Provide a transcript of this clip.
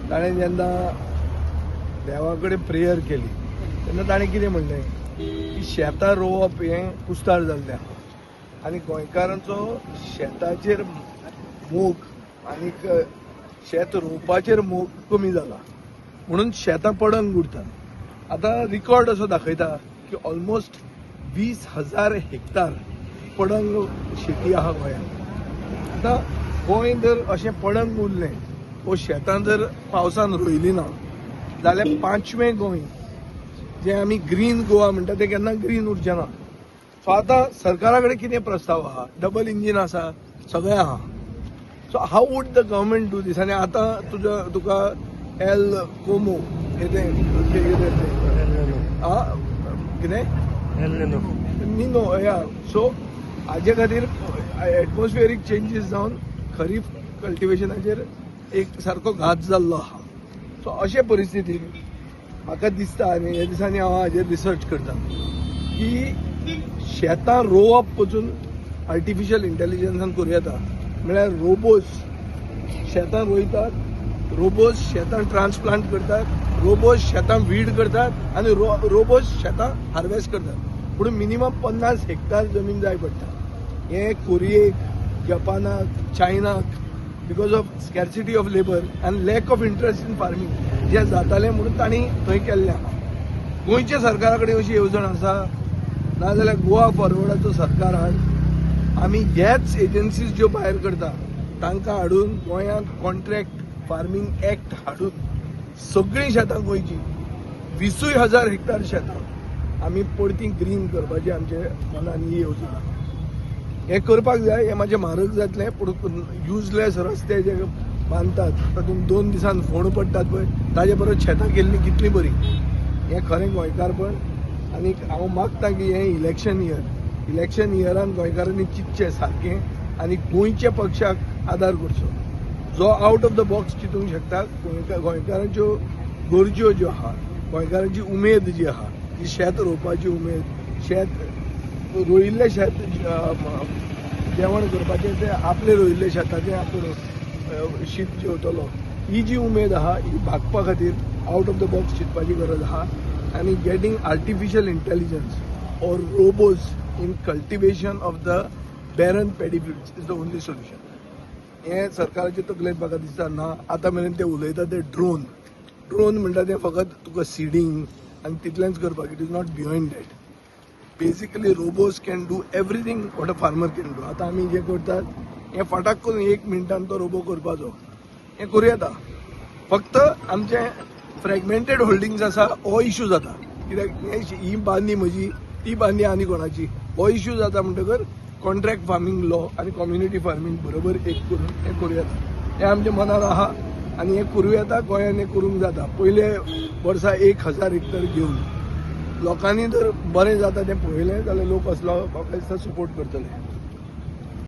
ताणें जेन्ना देवा कडेन प्रेयर केली तेन्ना ताणें कितें म्हणलें की शेतां रोवप हें कुस्तार जाल्लें आहा आनी गोंयकारांचो शेताचेर मोग आनीक शेत रोवपाचेर मोग कमी जाला म्हणून शेतां पडंग उरतात. आतां रिकॉर्ड असो दाखयता की ऑलमोस्ट 20,000 हेक्टर पडंग शेती आहा गोंयांत. आतां गोंय जर अशें पडंग उरलें वो शेतां जर पावसान रोयली ना जाल्यार पांचवें गोंय जें आमी ग्रीन गोवा म्हणटा तें केन्ना ग्रीन उरचें ना. सो आतां सरकारा कडेन कितें प्रस्ताव आहा, डबल इंजीन आसा, सगळें आहा. So how would the government do this? आनी आतां तुज्या तुका एल कोमो कितें कितें कितें निनो या. सो हाजे खातीर एटमॉस्फियरीक चेंजीस जावन खरीफ कल्टिवेशनाचेर एक सारको घात जाल्लो आहा. सो अशे परिस्थितीन म्हाका दिसता आनी ह्या दिसांनी हांव हाजेर रिसर्च करता की शेतां रोवप पसून आर्टिफिशियल इंटेलिजन्सान करूं येता. म्हळ्यार रोबोज शेतां रोयतात, रोबोज शेतां ट्रान्सप्लांट करतात, रोबोज शेतां वीड करतात आनी रोबोज शेतां हार्वेस्ट करतात. पूण मिनिमम 50 हेक्टर जमीन जाय पडटा. हें कोरियेक, जपानाक, चायनाक because of scarcity of labour and lack of interest in farming जें जातालें म्हणून तांणी थंय केल्लें आहा. गोंयच्या सरकारा कडेन अशी येवजण आसा? नाजाल्यार गोवा फॉरवर्डाचो सरकार हाड, आमी ह्याच एजन्सीज ज्यो भायर करता तांकां हाडून गोंयांत कॉन्ट्रॅक्ट फार्मींग एक्ट हाडून सगळीं शेतां गोंयची 20,000 हेक्टर शेतां आमी परती ग्रीन करपाची आमचे मनान ही येवजण आहा. हें करपाक जाय. हें मातशें म्हारग जातलें, पूण युजलेस रस्ते जे बांदतात तातूंत 2 दिसान फोंड पडटात पळय, ताजे परस शेतां केल्लीं कितलीं बरीं. हें खरें गोंयकारपण. आनी हांव मागता की हें इलेक्शन इयर, इलेक्शन इयरान गोंयकारांनी चिंतचें सारकें आनी गोंयच्या पक्षाक आदार करचो जो आउट ऑफ the box चिंतूंक शकता. गोंयकारांच्यो गरज्यो ज्यो आहा, गोंयकारांची उमेद जी आहा, ती शेत रोवपाची उमेद, शेत रोयिल्लें शेत जेवण करपाचें, तें आपलें रोयिल्लें शेताचें आपूण शीत जेवतलो, ही जी उमेद आहा ही भागपा खातीर आउट ऑफ the box चिंतपाची गरज आहा. आनी getting artificial intelligence or robots in cultivation of the barren paddy fields is the only solution. हें सरकाराचे तकलेंत म्हाका दिसता ना. आतां मेरेन ते उलयता ते ड्रोन, ड्रोन म्हणटा तें फकत तुका सिडींग आनी तितलेंच करपाक. It is not beyond that. Basically, robots can do everything what a farmer can do. आतां आमी जें करतात हें फटाक करून एक मिनटान तो रोबो करपाचो, हें करूं येता. फक्त आमचें फ्रेगमेंटेड होल्डिंग्स आसा हो इशू जाता, कित्याक ही बांदी म्हजी, ती बांदी आनी कोणाची, हो इशू जाता. म्हणटकर कॉन्ट्रॅक्ट फार्मींग लॉ आनी कम्युनिटी फार्मींग बरोबर एक करून हें करूं येता. हें आमच्या मनान आहा आनी हें करूं येता. गोंयान हें करूंक जाता. पयले वर्सा 1000 हेक्टर घेवन लोकांनी जर बरें जाता तें पळयलें जाल्यार लोक असलो म्हाका दिसता सपोर्ट करतले.